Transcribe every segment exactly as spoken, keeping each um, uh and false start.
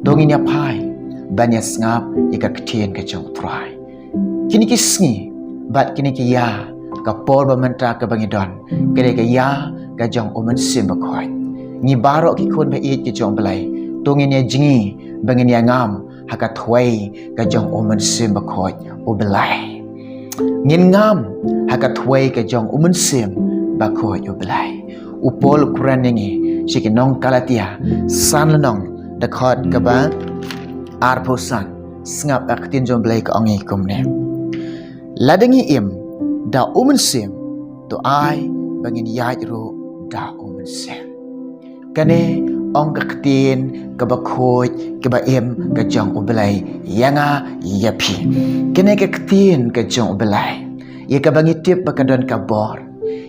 To ngin ïa phai ban ïa sngap ïa ka ktien ka jong U Trai. Kine ki sngi bad kine ki ïa, ka por ba mynta kaba ngi don, ka dei ka ïa ka jong U Mynsiem Bakhuid. Ngi baroh ki khun ba ïeit ki jong U Blei, to ngin ïa jngi ba ngin ïa ngam ha ka thwei ka jong U Mynsiem Bakhuid U Blei. Ngin ngam ha ka thwei ka jong U Mynsiem Bakhuid U Blei. U Paul u kren ïa ngi sha ki nong Galatia, san lynnong, dkhot kaba arphew san. Sngap ka ktien jong U Blei, ka ong ïa ngi kumne: Lada ngi im da U Mynsiem, to ai ba ngin ïaid ruh da U Mynsiem. Kane ong ka ktien kaba khuid kaba im ka jong U Blei ïa nga ïa phi. Kane ka ktien ka jong U Blei, ïa kaba ngi tip ba ka don ka bor,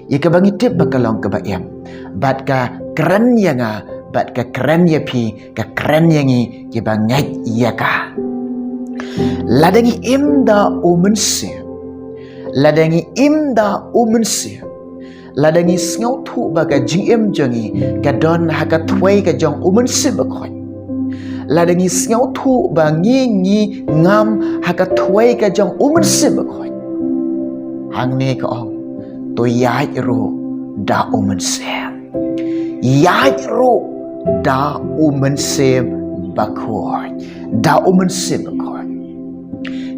ïa kaba ngi tip ba ka long kaba im, bad ka kren ïa nga bad ka kren ïa phi, ka kren ïa ngi kiba ngeit ïa ka. Lada ngi im da U Mynsiem, lada ngi im da U Mynsiem, lada ngi sngewthuh ba ka jingim jong ngi ka don ha ka thwei ka jong U Mynsiem Bakhuid, lada ngi sngewthuh ba ngi, ngi ngam ha ka thwei ka jong U Mynsiem Bakhuid, hangne ka ong, to ïaid ruh da U Mynsiem. Ïaid ruh da U Mynsiem Bakhuid. Da U Mynsiem Bakhuid.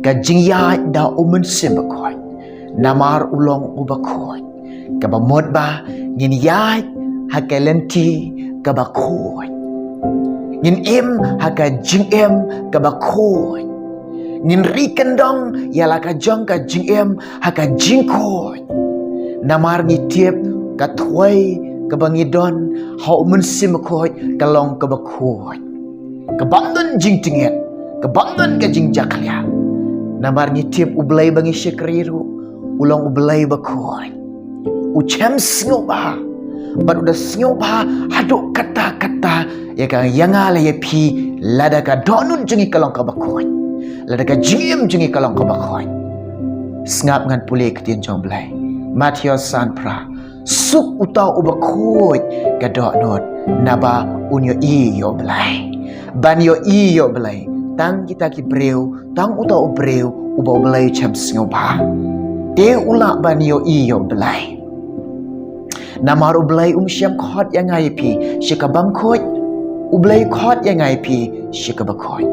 Ka jingïaid da U Mynsiem Bakhuid, namar u long uba khuid, kaba mut ba ngin ïaid ha ka lynti kaba khuid, ngin im ha ka jingim kaba khuid, ngin ri kyndong ïa la ka jong ka jingim ha ka jingkhuid. Namar ngi tip ka thwei kaba ngi don ha U Mynsiem Bakhuid ka long kaba khuid, ka bym don jingtngit, ka bym don ka jingjakhlia. Namar ngi tip U Blei ba ngi shakri ruh u long U Blei bakhuid, u shem sngewbha, bad u da sngewbha haduh katta katta ïa ka, ïa nga lane ïa phi, lada ka dohnud jong ngi ka long kaba khuid, lada ka jingim jong ngi ka long kaba khuid. Sngap, ngan pule ka ktien jong U Blei. Mathaios san phra: Suk uta uba khuid ka dohnud, naba un ïohi ïa U Blei. Ban ïohi ïa U Blei, tang kita ki briew, tang uta u briew uba U Blei u shem sngewbha, te u lah ban ïohi ïa U Blei. Namar U Blei um shym khot ïa nga ïa phi sha ka bym khuid. U Blei u khot ïa nga ïa phi sha kaba khuid.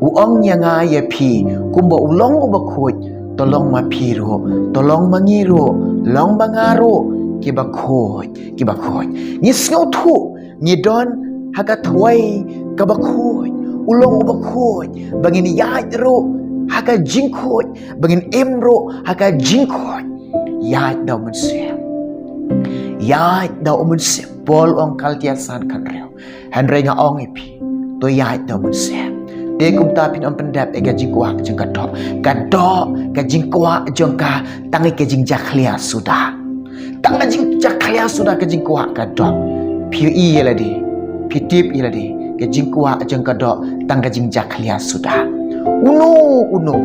U ong ïa nga ïa phi, kumba u long uba khuid, to long ma phi ruh, to long ma ngi ruh, long ma nga ruh kiba khuid, kiba khuid. Ngi sngewthuh ngi don ha ka thwei kaba khuid, u long uba khuid, ba ngin ïaid ruh ha ka jingkhuid, ba ngin im ruh ha ka jingkhuid. Ïaid da U Mynsiem. Ïaid da U Mynsiem. Paul u ong, Galatia san khathynriew: Hynrei nga ong ïa phi, to ïaid da U Mynsiem. Te kumta phin ym pyndep ïa ka jingkwah jong ka doh. Ka doh, ka jingkwah jong ka, tang ïa ka jingjakhlia suda. Tang ka jingjakhlia suda ka jingkwah ka doh. Phi ïohi ïa lade, phi tip ïa lade, ka jingkwah jong ka doh tang ka jingjakhlia suda. Uno uno,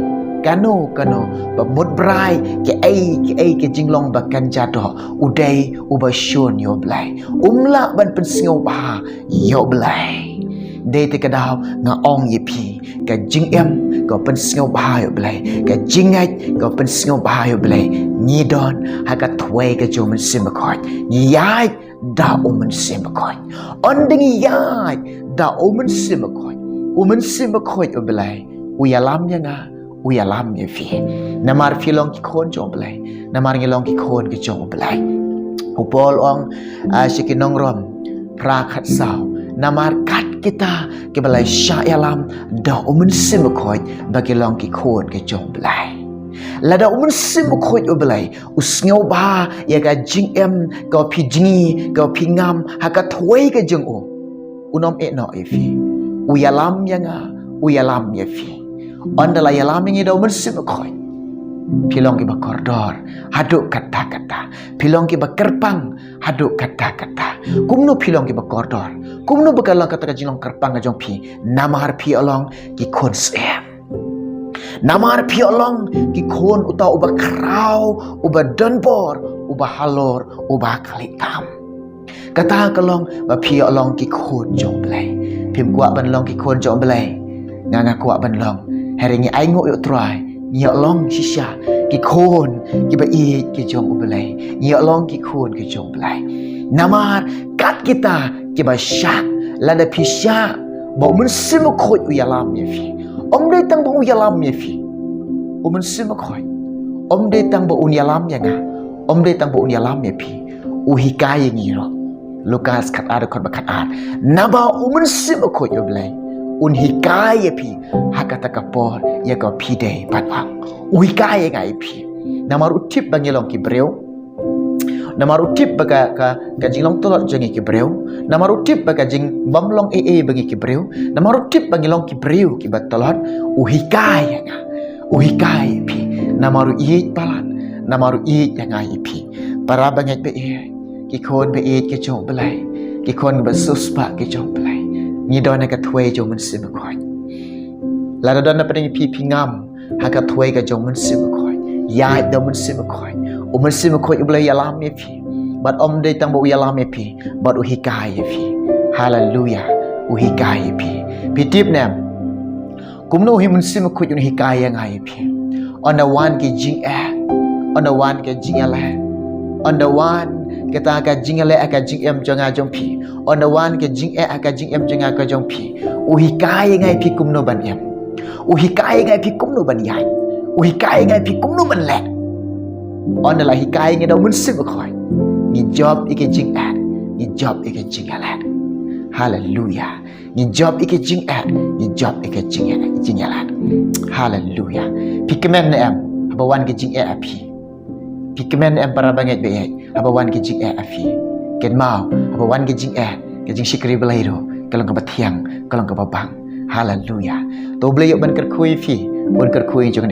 kano kano ba mut brai, kaei kaei ka jinglong ba kynja doh, u dei uba shun ïa U Blei. Um lah ban pynsngewbha ïa U Blei. Dei te ka daw nga ong ïa phi, ka jingim kaba pynsngewbha ïa U Blei, ka jingngeit kaba pynsngewbha ïa U Blei, ngi don ha ka thwei ka jong U Mynsiem Bakhuid. Ngi ïaid da U Mynsiem Bakhuid. Ynda ngi ïaid da U Mynsiem Bakhuid, U Mynsiem Bakhuid U Blei u ïalam ïa nga, u ïalam ïa phi. Namar phi long ki khun jong U Blei, namar ngi long ki khun ki jong U Blei. U Paul u ong, ah, sha ki nong Rom, phra khatsaw: Namar kat kita kiba la shah ïalam da U Mynsiem Bakhuid ba ki long ki khun ki jong U Blei. Lada U Mynsiem Bakhuid U Blei u sngewbha ïa ka jingim kaba phi jngi, kaba phi ngam ha ka thwei ka jong u, un ym ïehnoh ïa phi. U ïalam ïa nga, u ïalam ïa phi. Ynda la ïalam ïa ngi da U Mynsiem Bakhuid, phi long kiba kordor haduh katta katta. Phi long kiba kyrpang haduh katta katta. Kumno phi long kiba kordor? Kumno ba ka long kata ka jinglong kyrpang ka jong phi? Namar phi long ki khun syiem. Namar phi long ki khun uta uba khraw, uba donbor, uba halor, uba khlieh tam. Kata ka long ba phi long ki khun jong U Blei. Phim kwah ban long ki khun jong U Blei. Nga nga kwah ban long. Hynrei ngi ai nguh ïa U Trai. Ngi ïa long shisha ki khun kiba ïeit ki jong U Blei. Ngi ïa long ki khun ki jong U Blei. Namar kat kita kiba shah, lada phi shah ba U Mynsiem Bakhuid u ïalam ïa phi. Ym dei tang ba u ïalam ïa phi. U Mynsiem Bakhuid. Ym dei tang ba un ïalam ïa nga. Ym dei tang ba un ïalam ïa phi. U hikai ïa ngi ruh. Lukas khatar, dkhot ba khatar. Naba U Mynsiem Bakhuid U Blei un hikai ïa phi ha kata ka por ïa ka phi dei bad ang. U hikai ïa nga ïa phi. Namar u tip ba ngi long ki briew. Namar u tip ba ka, ka, ka jinglong tlot jong ngi ki briew. Namar u tip ba ka jingbym long ei ei ba ngi ki briew. Namar u tip ba ngi long ki briew kiba tlot. U hikai ïa nga. U hikai ïa phi. Namar u ïeit palat. Namar u ïeit ïa nga ïa phi. Para bangeit ba ïeit. Ki khun ba ïeit ki jong U Blei. Ki khun ba siewspah ki jong U Blei. Ngi don ha ka thwei jong U Mynsiem Bakhuid. Lada don na pdeng phi, phi ngam ha ka thwei ka jong U Mynsiem Bakhuid. Ïaid da U Mynsiem Bakhuid. U Mynsiem Bakhuid U Blei u ïalam ïa phi. Bad ym dei tang ba u ïalam ïa phi, bad u hikai ïa phi. Haleluia. U hikai ïa phi. Phi tip ne em? Kumno hi U Mynsiem Bakhuid un hikai ïa nga ïa phi. Ynda wan ki jingeh. Ynda wan ki jingeh leh. Ynda wan kita ka jingeh leh ka jingim jong nga jong phi. Ynda wan ki jingeh ka jingim jong nga ka jong phi. U hikai ïa nga ïa phi kumno ban im. U hikai ïa nga ïa phi kumno ban ïaid. U hikai ïa nga ïa phi kumno ban leh. Ynda la hikai ïa nga da U Mynsiem Bakhuid. Ngi jop ïa ki jingeh. Ngi jop ïa ki jingeh leh. Haleluia. Ngi jop ïa ki jingeh, ngi jop ïa ki jingeh, jingeh lad. Haleluia. Phi kmen ne em, haba wan ki jingeh ha phi. Phi kmen ne em para bangeit ba ïeit, haba wan ki jingeh ha phi. Kynmaw, haba wan ki jingeh, ki jingshakri Blei ruh, ka long kaba thiang, ka long kaba bang. Haleluia. To Blei ïoh ban kyrkhu ïa phi, ban kyrkhu ïa jong